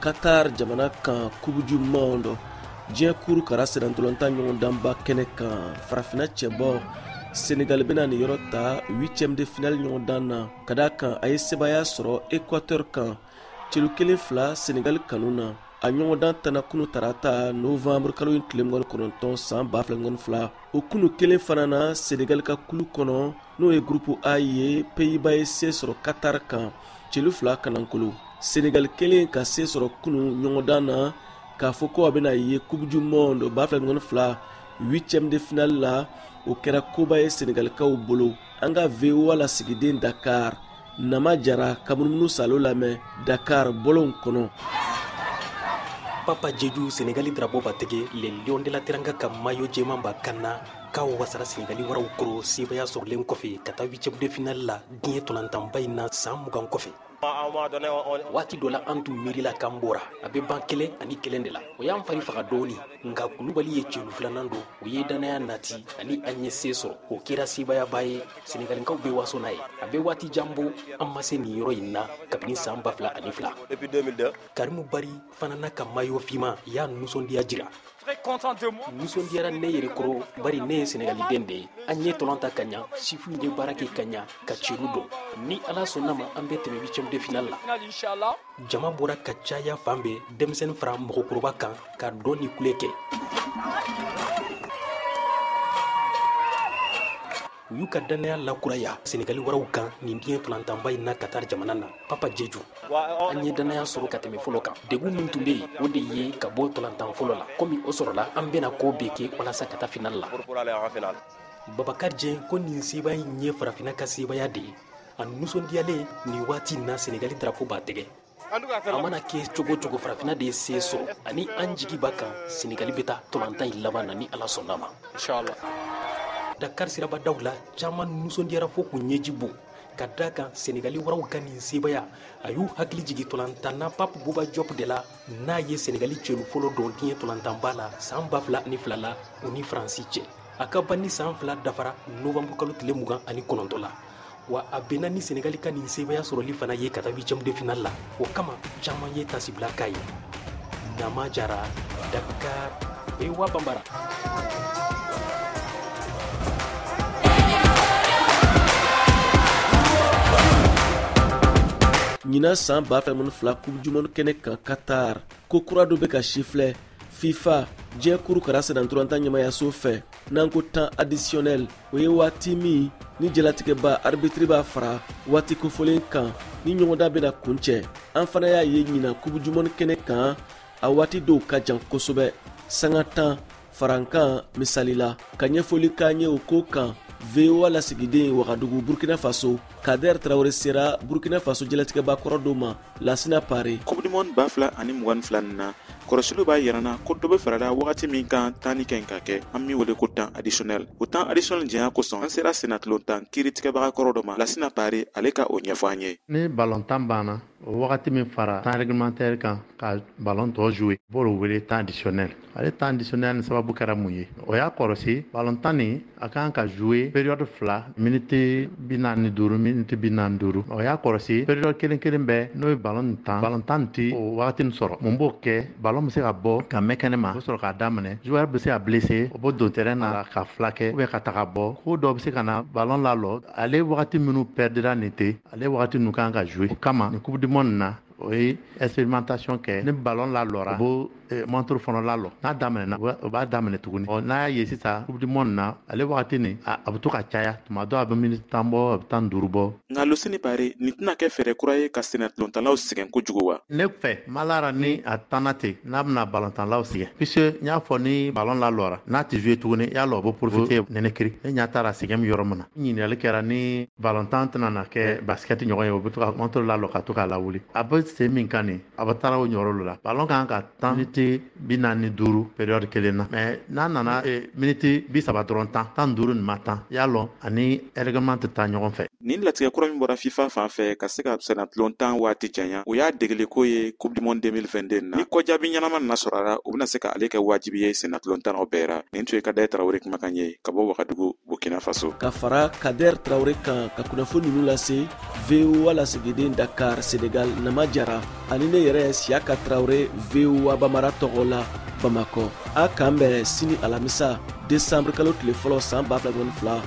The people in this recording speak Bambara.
Qatar jamana kan Coupe du Monde diɲɛ kuru kara sennantolatan ɲɔgɔndanba kɛnɛ kan. Farafinna cɛbɔ Senegal bɛna nin yɔrɔ ta huitième de finale ɲɔgɔndan na, ka d'a kan a ye sebaaya sɔrɔ Équateur kan celu 1-2 Senegal kanu na. A ɲɔgɔndan tana kunu tarata novembre kalo in tile 29 san 2022. O kunu kelen fana na, Senegal ka kulu kɔnɔ, n'o ye groupe A ye, Pays-Bas ye se sɔrɔ Qatar kan celu 2 kanankolo. Senegal kelen ka se sɔrɔ kunu ɲɔgɔndan na k'a fɔ ko a bɛna ye Coupe du Monde 2022 huitième de finale la, o kɛra koba ye Senegalikaw bolo. An ka VOA lasigiden Dakar Nama Jara ka munumunu salo lamɛn Dakar bɔlɔnw kɔnɔ. Papa Jeju, Senegali drapeau ba tɛgɛ, les Lions de la Teranga ka maillot jɛman ba kan na k'a wasara Senegali waraw kɔrɔ sebaya sɔrɔlen kɔfɛ ka taa huitième de finale la diɲɛ tɔlantanba in na san 20 kɔfɛ. Waati dɔ la an tun miirila k'an bɔra a bɛ ban 1-1 de la, o y'an fari faga dɔɔni, nka Kulubali ye celu filanan don, o ye danaya nati ani an ye se sɔrɔ, o kɛra sebayaba ye. Senegalikaw bɛ waso n'a ye, a bɛ waati jan bɔ an ma se nin yɔrɔ in na kabini san 2002. Karimu Bari fana n'a ka maillot finman y'a nisɔndiya jira. Nisɔndiyara ne yɛrɛ kɔrɔ, bari ne ye Senegaliden de ye. An ye tɔlɔn ta ka ɲa, sifinw ye baara kɛ ka ɲa ka celu don. Ni Ala sɔnna ma, an bɛ tɛmɛ huitième de finale la. Jama bɔra ka caya fan bɛɛ, denmisɛnnin fara mɔgɔkɔrɔba kan ka dɔn ni kule kɛ. U y'u ka danaya lakuraya Senegali waraw kan nin diɲɛ tɔlantanba in na Qatar jamana na. Papa Jeju, an ye danaya sɔrɔ ka tɛmɛ fɔlɔ kan. Degun min tun bɛ yen, o de ye ka bɔ tɔlantan fɔlɔ la. Komi o sɔrɔla, an bɛna ko bɛɛ kɛ walasa ka taa final la. Babakar Jɛn ko nin sebaya in ye farafinna ka sebaya de ye. A nisɔndiyalen nin waati in na Senegali drapeau b'a tɛgɛ. A mana kɛ cogo cogo, farafinna de ye se sɔrɔ ani an jigi b'a kan Senegali bɛ taa tɔlantan in laban na ni Ala sɔnna ma. Dakar sirabadaw la, caman nisɔndiyara fo k'u ɲɛji bɔ ka da kan Senegali waraw ka nin sebaya. A y'u hakili jigin tɔlantanna Pape Bouba Diop de la, n'a ye Senegali celu fɔlɔ don diɲɛ tɔlantanba la san 2002 la u ni Faransi cɛ. A ka ban ni san 2 dafara novembre kalo tile 29 la. Wa a bɛnna ni Senegali ka nin sebaya sɔrɔli fana ye ka taa huitième de finale la. O kama caman ye tasibila k'a ye. Nama Jara, Dakar, VOA Bambara. Ɲinan san 2022 Coupe du Monde kɛnɛ kan Qatar, ko kura dɔ bɛ ka sifilɛ FIFA diɲɛ kuru kara sennantolatan ɲɛmayaso fɛ, n'an ko temps additionnel. O ye waati min ni jalatigɛba arbitre b'a fara waati kofɔlen kan ni ɲɔgɔndan bɛna kuncɛ. An fana y'a ye ɲinan Coupe du Monde kɛnɛ kan, a waati dɔw ka jan kosɛbɛ, sanga 10 farankan misali la. Ka ɲɛfɔli k'an ye o ko kan, VOA lasigiden Wagadugu Burkina Faso Kader Traoré sera Burkina Faso jalatigɛba kɔrɔ dɔ ma, Lasina Pare. Coupe du Monde 2022 nin na, kɔlɔsiliw b'a yira na ko dɔ bɛ farala wagati min kan tan ni kɛ ka kɛ, an min wele ko temps additionnel. O temps additionnel janya kosɔn, an sera sennatolontan kiiritigɛbaga kɔrɔ dɔ ma, Lasina Pare, ale ka o ɲɛfɔ an ye. Ni balontan banna, o wagati min fara temps réglementaire kan ka ballon tɔ jouer, u b'o wele temps additionnel. Ale temps additionnel ni sababu kɛra mun ye? O y'a kɔlɔsi balontan nin a kan ka jouer période 2, minute 45, minute 45. O y'a kɔlɔsi période kelen kelen bɛɛ n'o ye ballon nin tan, balontan nin ti o wagati nin sɔrɔ. Mun b'o kɛ? Ballon bɛ se ka bɔ ka mɛn kɛnɛ ma, o bɛ sɔrɔ k'a daminɛ. Joueur bɛ se ka blessé, o bɛ don terrain na ka fila kɛ ou bien ka taga bɔ. Ko dɔw bɛ se ka na ballon lalɔ. Ale wagati minnu perdira nin tɛ, ale wagati ninnu kan ka jouer. O kama nin Coupe du Monde na, o ye expérimentation kɛ. Ni ballon lalɔra, o b'o montre fana lalɔ. N'a daminɛna, o b'a daminɛ tuguni. Ɔ, n'a y'a ye sisan Coupe du Monde na, ale wagati nin, a bɛ to ka caya. Tuma dɔw a bɛ minute 10 bɔ, a bɛ 15 bɔ. Nka Lusini Pare, nin tɛna kɛ fɛɛrɛ kura ye ka sennatolontanlaw sɛgɛn kojugu wa? Ne fɛ, malara ni a tanna ten, n'a bɛna balontanlaw sɛgɛn. Puisque n y'a fɔ ni ballon lalɔra, n'a tɛ jouer tuguni, y'a lɔ o bɛ profiter nɛnɛkiri. Ne ɲɛ taara sɛgɛn min yɔrɔ min na. Ɲininkali kɛra ni balontan tɛna na kɛ basket ɲɔgɔn ye, o bɛ to ka montre lalɔ ka to k'a lawuli. A bɛ sen min kan nin, a bɛ taara o yɔrɔ la. Ballon kan ka tan minute 45 période kelen na. Mais n'a nana minute 30 dɔrɔn tan, 15 nin ma tan, y'a lɔn ani règlement tɛ taa ɲɔgɔn fɛ. Nin latigɛ kura min bɔra FIFA fan fɛ ka se ka sennatolontan waati janya, o y'a degeliko ye Coupe du Monde 2022 na. Ni kɔjaabi ɲɛnama nana sɔrɔ a la, o bɛna se ka ale kɛ wajibi ye sennatolontannaw bɛɛ ra. Nin tun ye Kader Traoré kumakan ye ka bɔ Wagadugu, Burkina Faso. Ka fara Kader Traoré kan ka kunnafoni ninnu lase, VOA lasigiden Dakar, Senegal, Nama Jara. Jara ani ne yɛrɛ Siyaka Tarawele, VOA Bambara tɔgɔ la Bamakɔ. A k'an bɛn sini alamisa, desanburu kalo tile fɔlɔ, san 2022.